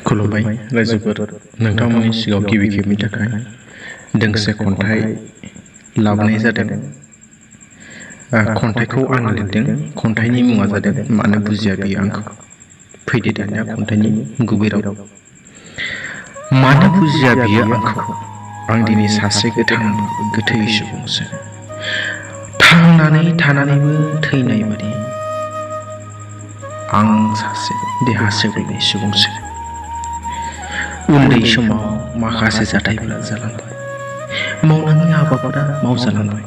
खुलुमबाय रायजोफोर नोंथांमोननि सिगाङाव गिबि खेबनि थाखाय दोंसे खन्थाइ लाबोनाय जादों। खन्थाइखौ आं लिरदों। खन्थाइनि मुङा जादों मानो बुजिया बियो आंखौ। फैदो दानिया खन्थाइनि गुबै राव। मानो बुजिया बियो आंखौ, आं दिनै सासे गोथै सुबुंसो, थांनानै थानानैबो थैनाय बादि आं सासे देहा सेवग्लिनाय सुबुंसो। उन्दै समाव माखासे जाथायफोरा जालांबाय, मावनाङि हाबाफोरा मावजालांबाय।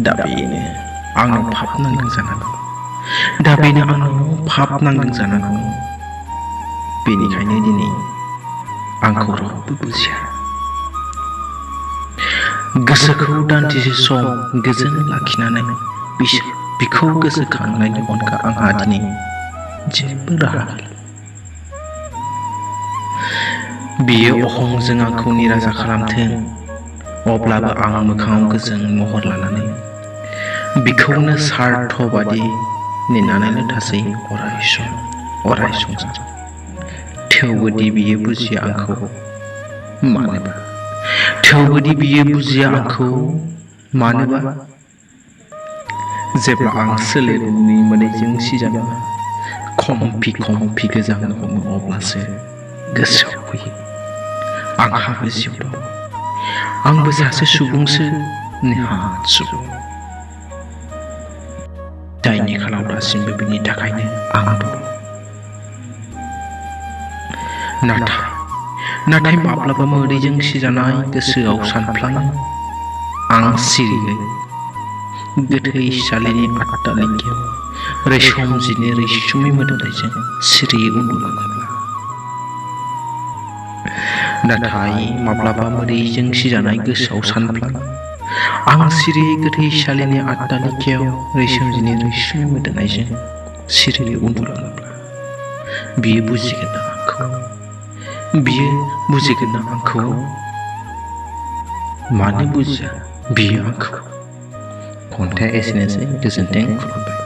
दा बेनो आंनाव फाब नांदों जानांगौ। बेनिखायनो दिनै आंखौ रावबो बुजिया। गोसोखौ दान्दिसे सम गोजोन लाखिनानै बिखौ गोसोखांनायनि अनगा आंहा दिनै जेबो राहा गैला। बियो अहंजों आंखौ निराशा खालामथों, अब्लाबो आं मोखाङाव गोजों महर लानानै बिखौनो सार्थबादि नेनानैनो थासै अराय संसार। थेवबोदि बियो बुजिया आंखौ मानोबा जेब्ला आं सोलेरनि मोदैजों सिजाना खमफि गोजांनो हमो, अब्लासो गोसोआव फैयो आंहाबो जिउ दं, आंबो सासे सुबुंसो, नेहाथ सुबुं, जायनि खालाव दासिमबो बिनि थाखायनो आं दं। नाथाय माब्लाबा मोदैजों सिजानाय गोसोआव सानफ्लाङो आं सिरियै गोथैसालिनि अट्टालिकायाव रैसुमै मोदोमनायजों सिरियै उन्दुलाङोब्ला। नाथाय माब्लाबा मोदैजों सिजानाय गोसोआव सानफ्लाङो आं सिरियै गोथैसालिनि अट्टालिकायाव रैसुमै मोदोमनायजों सिरियै उन्दुलाङोब्ला। बियो बुजिगोन ना आंखौ? मानो बुजिया बियो आंखौ? खन्थाइया एसेनोसै। गोजोन्थों, खुलुमबाय।